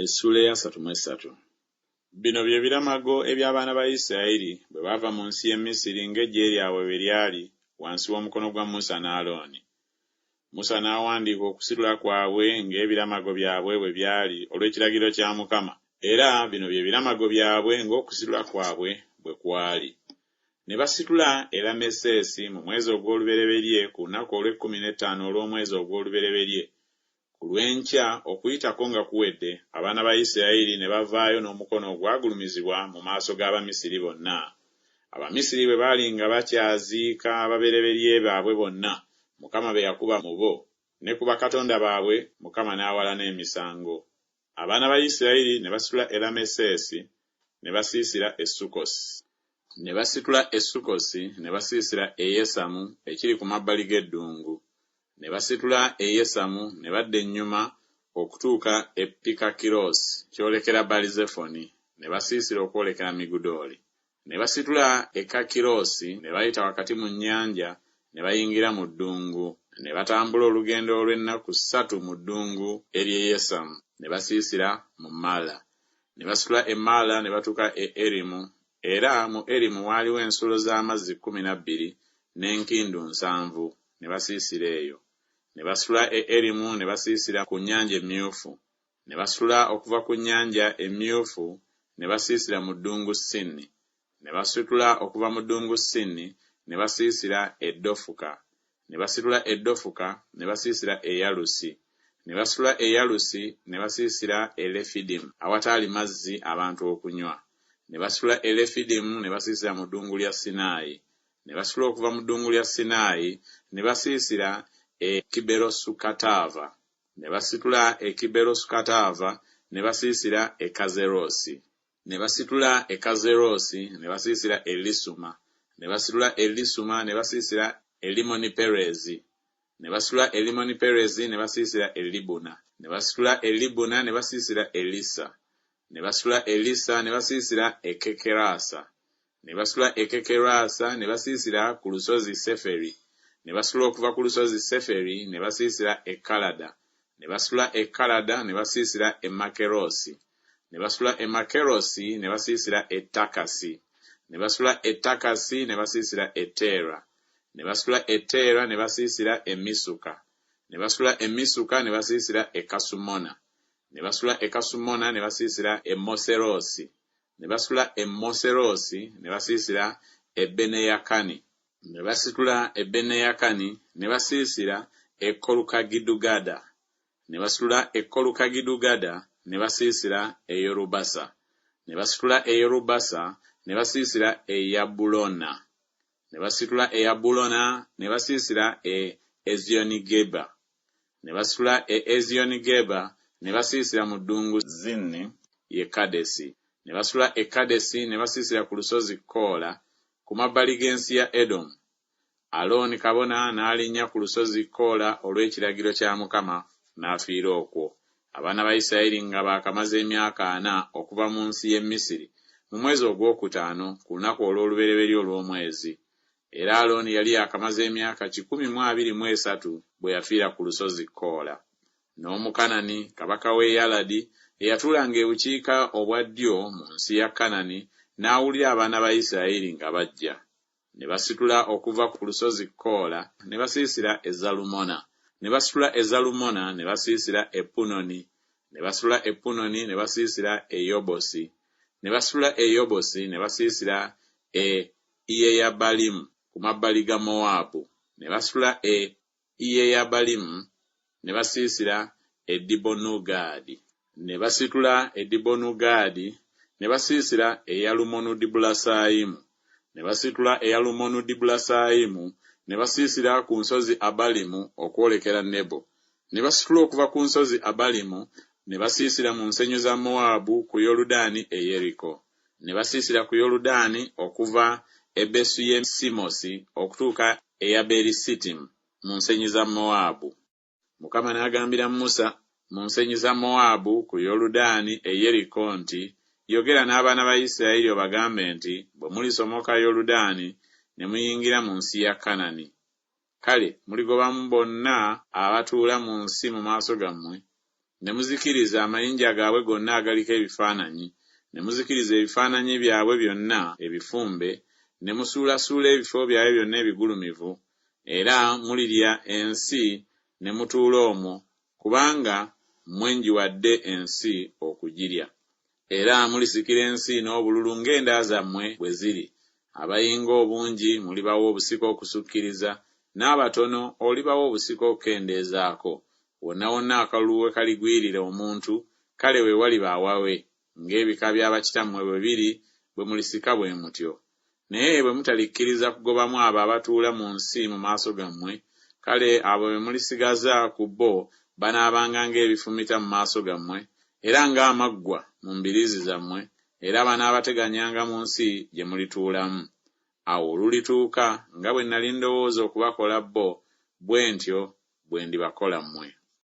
Essuula ey'asatu mu esatu. Bino bye biramago eby'abaana ba Isirayiri bwe baava mu nsi y'e Misiri ng'eggye lyabwe bwe lyali wansi w'omukono gwa Musa ne Alooni. Musa n'awandiika okusitula kwabwe ng'ebiramago byabwe bwe byali olw'ekiragiro kya Mukama, era bino bye biramago byabwe ng'okusitula kwabwe bwe kwali. Ne basitula e Lameseesi mu mwezi ogw'olubereberye ku lunaku olw'ekkumi n'ettaano olw'omwezi ogw'olubereberye, Ku lw'enkya, Okuyitako nga kuwedde, abaana ba Isirayiri ne bavaayo n'omukono ogwagulumizibwa mu maaso g'Abamisiri bonna. Abamisiri bwe baali nga bakyaziika ababereberye baabwe bonna, Mukama be yakuba mu bo, ne ku bakatonda baabwe Mukama n'awalana emisango. Abaana ba Isirayiri ne basitula e Lameseesi, ne basiisira e Sukkosi. Ne basitula e Sukkosi, ne basiisira e Yesamu ekiri ku mabbali g'eddungu. Ne basitula e Yesamu ne badda ennyuma okutuuka e Pikakiroosi, kyolekera Baalizefoni, ne basiisira okwolekera Migudooli. Ne basitula e Kakiroosi ne bayita wakati mu nnyanja ne bayingira mu ddungu, ne batambula olugendo olw'ennaku ssatu mu ddungu ery'e Yesamu, ne basiisira mu Mala. Ne basitula e Mala ne batuuka e Erimu, era mu Erimu waaliwo ensulo z'amazzi 12 n'enkindu nsanvu, ne basiisira eyo. Ne basitula e Erimu ne basiisira ku Nnyanja Emmyufu. Ne basitula okuva ku Nnyanja Emmyufu ne basiisira mu ddungu Sini. Ne basitula okuva mu ddungu Sini ne basiisira e Dofuka. Ne basitula e Dofuka ne basiisira e Yalusi. Ne basitula e Yalusi ne basiisira e Lefidimu awataali mazzi abantu okunywa. Ne basitula e Lefidimu ne basiisira mu ddungu lya Sinaayi. Ne basitula okuva mu ddungu lya Sinaayi ne basiisira e Kiberosukataava. Ne basitula e Kiberosukataava ne basiisira e Kazeroosi. Ne basitula e Kazeroosi ne basiisira e Lisuma. Ne basitula e Lisuma ne basiisira e Limoniperezi. Ne basitula e Limoniperezi ne basiisira e Libuna. Ne basitula e Libuna ne basiisira e Lisa. Ne basitula e Lisa ne basiisira e Kekerasa. Ne basitula e Kekerasa ne basiisira ku lusozi Seferi. Ne basitula okuva ku lusozi Seferi ne basiisira e Kalada. Ne basitula e Kalada ne basiisira e Makeroosi. Ne basitula e Makeroosi ne basiisira e Takasi. Ne basitula e Takasi ne basiisira e Teera. Ne basitula e Teera ne basiisira e Misuka. Ne basitula e Misuka ne basiisira e Kasumona. Ne basitula e Kasumona ne basiisira e Moseroosi. Ne basitula e Moseroosi ne basiisira e Beneyakani. Ne basitula e Beneyakani ne basiisira e Kolukagidugada. Ne basitula e Kolukagidugada ne basiisira e Yorubasa. Ne basitula e Yorubasa ne basiisira e Yabulona. Ne basitula e Yabulona ne basiisira e Eziyonigeba. Ne basitula e Eziyonigeba ne basiisira mu ddungu Zini, ye Kadesi. Ne basitula e Kadesi ne basiisira ku lusozi Koola ku mabbali g'ensi ya Edomu. Alooni kabona n'alinnya ku lusozi Koola olw'ekiragiro kya Mukama, n'afiira okwo. Abaana ba Isirayiri nga baakamaze emyaka ana okuva mu nsi y'e Misiri, mu mwezi ogwokutaano ku lunaku olw'olubereberye olw'omwezi. Era Alooni yali yaakamaze emyaka 123 bwe yafiira ku lusozi Koola. N'Omukanani, kabaka w'e Yaladi, eyatuulanga ebukiika obwa ddyo mu nsi ya Kanani, n'awulira abaana ba Isirayiri nga bajja. Ne basitula okuva ku lusozi Koola, ne basiisira e Zalumona. Ne basitula e Zalumona, ne basiisira e Punoni. Ne basitula e Punoni, ne basiisira e Yobosi. Ne basitula e Yobosi, ne basiisira e Iyeyabalimu ku mabbali ga Mowaabu. Ne basitula e Iyeyabalimu, ne basiisira e Dibonugaadi. Ne basitula e Dibonugaadi, ne basiisira e Yalumonudibulasaayimu. Ne basitula e Yalumonudibulasaayimu, ne basiisira ku nsozi Abalimu okwolekera Nebo. Ne basitula okuva ku nsozi Abalimu, ne basiisira mu nsenyi za Mowaabu ku Yoludaani e Yeriko. Ne basiisira ku Yoludaani okuva e Besuyesimosi okutuuka e Yaberisitimu mu nsenyi za Mowaabu. Mukama n'agambira Musa mu nsenyi za Mowaabu ku Yoludaani e Yeriko nti, Yogera n'abaana ba Isirayiri obagambe nti, Bwe mulisomoka Yoludaani ne muyingira mu nsi ya Kanani, kale muligobamu bonna abatuula mu nsi mu maaso gammwe, Ne muzikiriza amayinja gaabwe gonna agaliko ebifaananyi, ne muzikiriza ebifaananyi byabwe byonna ebifumbe, ne musuulasuula ebifo byabwe byonna ebigulumivu, era mulirya ensi ne mutuula omwo, kubanga mmwe ngiwadde ensi okugirya. Era mulisikira ensi n'obululu ng'enda zammwe bwe ziri, abayinga obungi mulibawa obusika okusukkiriza, n'abatono olibawa obusika okukendeezaako, wonna wonna akalulu we kaligwirira omuntu, kale we waliba awawe, ng'ebika bya bakitammwe bwe biri bwe mulisika bwe mutyo. Naye bwe mutalikkiriza kugobamu abo abatuula mu nsi mu maaso gammwe, kale abo be mulisigaza ku bo banaabanga ng'ebifumita mu maaso gammwe, era ng'amaggwa mu mbiriizi zammwe, era banaabateganyanga mu nsi gye mulituulamu. Awo olulituuka, nga bwe nnali ndowooza okubakola bo, bwe ntyo bwe ndibakola mmwe.